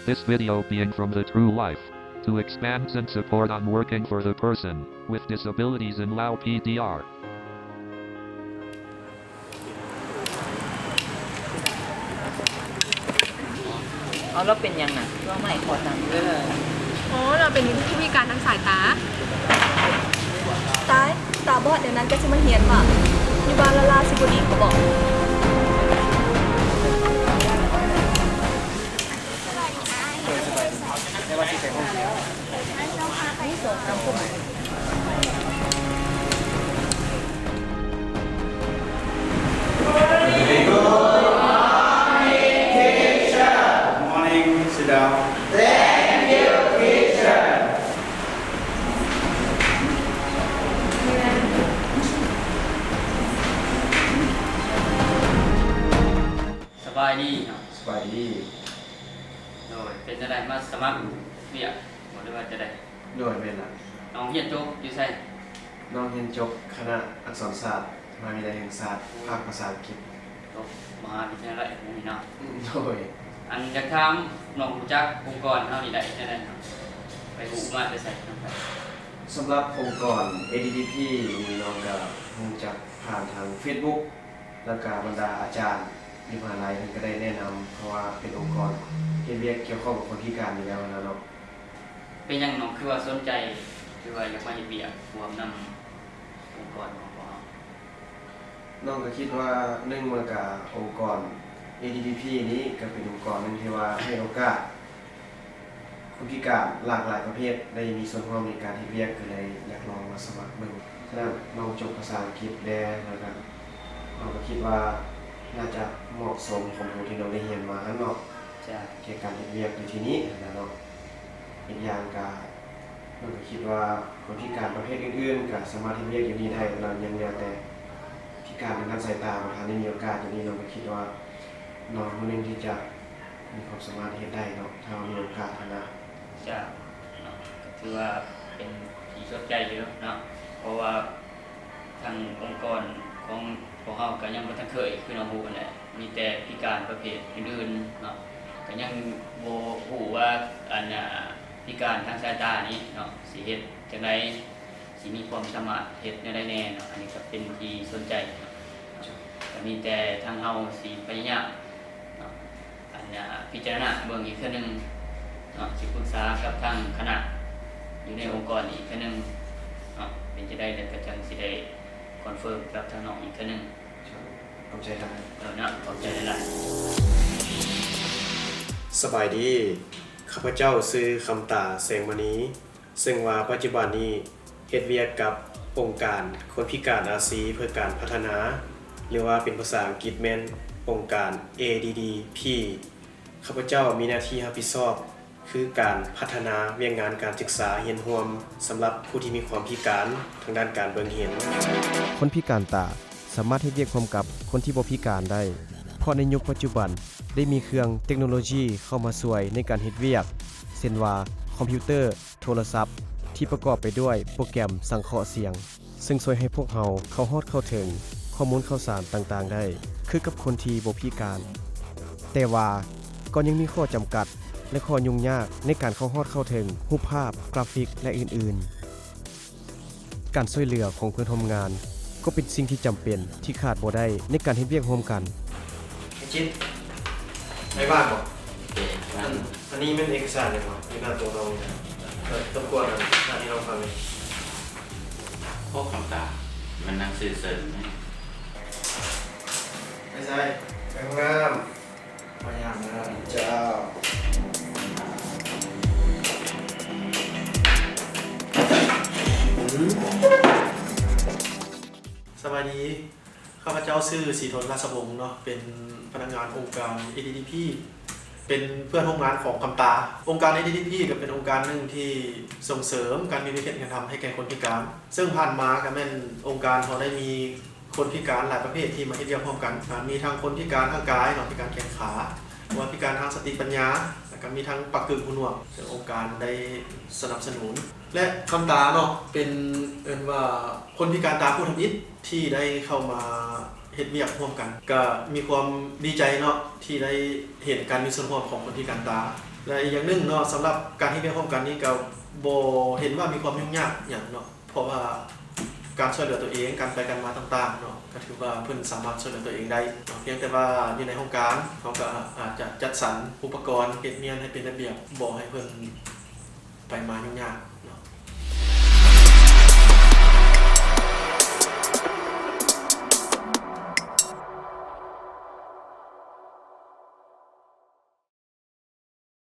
This video being from the true life. To expand and support on working for the person with disabilities in Lao P D R. ເອົາ ລາວເປັນຫຍັງນະ? ລາວໄໝ້ຄໍຕັນ. ອໍ ລາວເປັນຜູ້ພິການທາງສາຍຕາ. ຕາຍ ຕາບອດແນວນັ້ນກໍຊິມາຮຽນຫວາ? ຢູ່ບ້ານລະລາຊິບໍ່ດີກວ່າບໍ? ສະບາຍດີເນາະ. ສະບາຍດີ. ໂດຍ ເປັນຈັ່ງໃດ ມາສະໝັກວຽກບໍ ຫຼືວ່າຈັ່ງໃດ? ໂດຍ ແມ່ນລະ. ນ້ອງຮຽນຈົບຢູ່ໃສ? ນ້ອງຮຽນຈົບຄະນະອັກສອນສາດ ມະຫາວິທະຍາໄລແຫ່ງຊາດ ພາກພາສາອັງກິດ. ຈົບມະຫາວິທະຍາໄລນີ້ເນາະ. ໂດຍ. ອັນ ຢາກຖາມ ນ້ອງຮູ້ຈັກອົງກອນເຮົານີ້ໄດ້ຈັ່ງໃດ? ໄປຮູ້ມາແຕ່ໃສ? ສຳລັບອົງກອນ ເອດີດີພີ ນີ້ ນ້ອງກໍຮູ້ຈັກຜ່ານທາງເຟສບຸກ ແລ້ວກະບັນດາອາຈານຢູ່ມະຫາໄລເພິ່ນກະໄດ້ແນະນຳ ເພາະວ່າເປັນອົງກອນເຮັດວຽກກ່ຽວຂ້ອງກັບຄົນພິການຢູ່ແລ້ວຫັ້ນນະເນາະ. ເປັນຫຍັງນ້ອງຄືວ່າສົນໃຈ ຫຼືວ່າຢາກມາເຮັດວຽກຮ່ວມນຳອົງກອນຂອງພວກເຮົາ? ນ້ອງກະຄິດວ່າ ໜຶ່ງມາກະອົງກອນ ເອດີດີພີ ນີ້ກະເປັນອົງກອນໜຶ່ງທີ່ວ່າໃຫ້ໂອກາດ ຄົນພິການຫຼາກຫຼາຍປະເພດໄດ້ມີສ່ວນຮ່ວມໃນການເຮັດວຽກ ກໍເລີຍຢາກລອງມາສະໝັກເບິ່ງ. ສະນັ້ນ ນ້ອງຈົບພາສາອັງກິດແດ່ ແລ້ວກະນ້ອງກໍຄິດວ່າໜ້າຈະເໝາະສົມຄວາມຮູ້ທີ່ນ້ອງໄດ້ຮຽນມາຫັ້ນເນາະ ແກ່ການເຮັດວຽກຢູ່ທີ່ນີ້ຫັ້ນນະເນາະ. ອີກຢ່າງກະ ນ້ອງກໍຄິດວ່າຄົນພິການປະເພດອື່ນໆ ກໍສາມາດເຮັດວຽກຢູ່ນີ້ໄດ້ ແລ້ວຍັງເຫຼືອແຕ່ພິການທາງດ້ານສາຍຕາ ບໍ່ທັນໄດ້ມີໂອກາດຢູ່ນີ້ ນ້ອງກໍຄິດວ່າ ນ້ອງຜູ້ໜຶ່ງທີ່ຈະມີຄວາມສາມາດເຮັດໄດ້ເນາະ ຖ້າວ່າມີໂອກາດຫັ້ນນະ. ເຈົ້າ ເນາະ ກໍຖືວ່າເປັນທີ່ສົນໃຈຢູ່ເນາະ ເພາະວ່າທາງອົງກອນຂອງພວກເຮົາກໍຍັງບໍ່ທັນເຄີຍ ຄືນ້ອງຮູ້ຫັ້ນແຫຼະ ມີແຕ່ພິການປະເພດອື່ນໆເນາະ ກໍຍັງບໍ່ຮູ້ວ່າ ອັນ ອາ ພິການທາງສາຍຕານີ້ເນາະ ຊິເຮັດຈັ່ງໃດ ຊິມີຄວາມສາມາດເຮັດແນວໃດແດ່ເນາະ ອັນນີ້ກໍເປັນທີ່ສົນໃຈເນາະ ກໍມີແຕ່ທາງເຮົາຊິພະຍາຍາມເນາະ ອັນ ອາ ພິຈາລະນາເບິ່ງອີກເທື່ອໜຶ່ງເນາະ ຊິປຶກສາກັບທາງຄະນະຢູ່ໃນອົງກອນອີກເທື່ອໜຶ່ງເນາະ ເປັນຈັ່ງໃດແລ້ວກໍຈັ່ງຊິໄດ້ຄອນເຟີມກັບທາງນ້ອງອີກເທື່ອໜຶ່ງ. ຂອບໃຈຫຼາຍ. ເອີ ເນາະ ຂອບໃຈຫຼາຍ. ສະບາຍດີ. ຂ້າພະເຈົ້າຊື່ ຄຳຕາ ແສງມະນີ ເຊິ່ງວ່າປັດຈຸບັນນີ້ເຮັດວຽກກັບອົງການຄົນພິການອາຊີເພື່ອການພັດທະນາ ຫຼືວ່າເປັນພາສາອັງກິດແມ່ນອົງການ ເອດີດີພີ. ຂ້າພະເຈົ້າມີໜ້າທີ່ຮັບຜິດຊອບຄືການພັດທະນາວຽກງານການສຶກສາຮຽນຮ່ວມສຳລັບຜູ້ທີ່ມີຄວາມພິການທາງດ້ານການເບິ່ງເຫັນ. ຄົນພິການຕາສາມາດເຮັດວຽກຮ່ວມກັບຄົນທີ່ບໍ່ພິການໄດ້ ເພາະໃນຍຸກປັດຈຸບັນໄດ້ມີເຄື່ອງເຕັກໂນໂລຊີເຂົ້າມາຊ່ວຍໃນການເຮັດວຽກ ເຊັ່ນວ່າ ຄອມພິວເຕີ, ໂທລະສັບ ທີ່ປະກອບໄປດ້ວຍໂປຣແກຣມສັງເຄາະສຽງ ເຊິ່ງຊ່ວຍໃຫ້ພວກເຮົາເຂົ້າຮອດເຂົ້າເຖິງຂໍ້ມູນຂ່າວສານຕ່າງໆໄດ້ ຄືກັບຄົນທີ່ບໍ່ພິການ. ແຕ່ວ່າກໍຍັງມີຂໍ້ຈຳກັດ ແລະ ຂໍ້ຫຍຸ້ງຍາກໃນການເຂົ້າຮອດເຂົ້າເຖິງຮູບພາບ, ກຣາຟິກ ແລະ ອື່ນໆ. ການຊ່ວຍເຫຼືອຂອງເພື່ອນຮ່ວມງານກໍເປັນສິ່ງທີ່ຈຳເປັນທີ່ຂາດບໍ່ໄດ້ໃນການເຮັດວຽກຮ່ວມກັນ. ໄອ້ຈິດ ໄດ້ວ່າງບໍ່? ອັນ ອັນນີ້ແມ່ນເອກະສານຫຍັງວະ? ຢູ່ໜ້າໂຕະນ້ອງນີ້ນະ ເອີ ລົບກວນ ອ່ານໃຫ້ນ້ອງຟັງແດ່. ໂອ້ ຄຳຕາ ແມ່ນໜັງສືເຊີນແມ່ນ. ໄປໃສ? ໄປຫ້ອງນ້ຳ. ພະຍາຍາມເດີ. ເຈົ້າ. ສະບາຍດີ. ຂ້າພະເຈົ້າຊື່ ສີທົນ ລາຊະວົງ ເນາະ ເປັນພະນັກງານອົງການ ເອດີດີພີ ເປັນເພື່ອນຮ່ວມງານຂອງຄຳຕາ. ອົງການ ເອດີດີພີ ກໍເປັນອົງການໜຶ່ງທີ່ສົ່ງເສີມການມີວຽກເຮັດງານທຳໃຫ້ແກ່ຄົນພິການ, ເຊິ່ງຜ່ານມາກໍແມ່ນອົງການເຮົາໄດ້ມີຄົນພິການຫຼາຍປະເພດທີ່ມາເຮັດວຽກຮ່ວມກັນ, ອາ ມີທັງຄົນພິການທາງກາຍເນາະ ພິການແຂນຂາ ຫຼືວ່າພິການທາງສະຕິປັນຍາ ແລ້ວກໍມີທັງປາກກຶ້ງຫູໜວກ, ເຊິ່ງອົງການໄດ້ສະໜັບສະໜູນ ແລະ ຄຳຕາເນາະ ເປັນ ເອີ້ນວ່າຄົນພິການຕາຜູ້ທຳອິດ ທີ່ໄດ້ເຂົ້າມາເຮັດວຽກຮ່ວມກັນ ກະມີຄວາມດີໃຈເນາະ ທີ່ໄດ້ເຫັນການມີສ່ວນຮ່ວມຂອງຄົນພິການຕາ ແລະ ອີກຢ່າງໜຶ່ງເນາະ ສຳລັບການເຮັດວຽກຮ່ວມກັນນີ້ກໍບໍ່ເຫັນວ່າມີຄວາມຫຍຸ້ງຍາກຫຍັງເນາະ ເພາະວ່າການຊ່ວຍເຫຼືອຕົວເອງ ການໄປການມາຕ່າງໆເນາະ ກໍຖືວ່າເພິ່ນສາມາດຊ່ວຍເຫຼືອຕົວເອງໄດ້ເນາະ ພຽງແຕ່ວ່າຢູ່ໃນຫ້ອງການ ເຮົາກໍອາດຈະຈັດສັນອຸປະກອນເຮັດຮຽນໃຫ້ເປັນລະບຽບ ບໍ່ໃຫ້ເພິ່ນໄປມາຫຍຸ້ງຍາກເນາະ.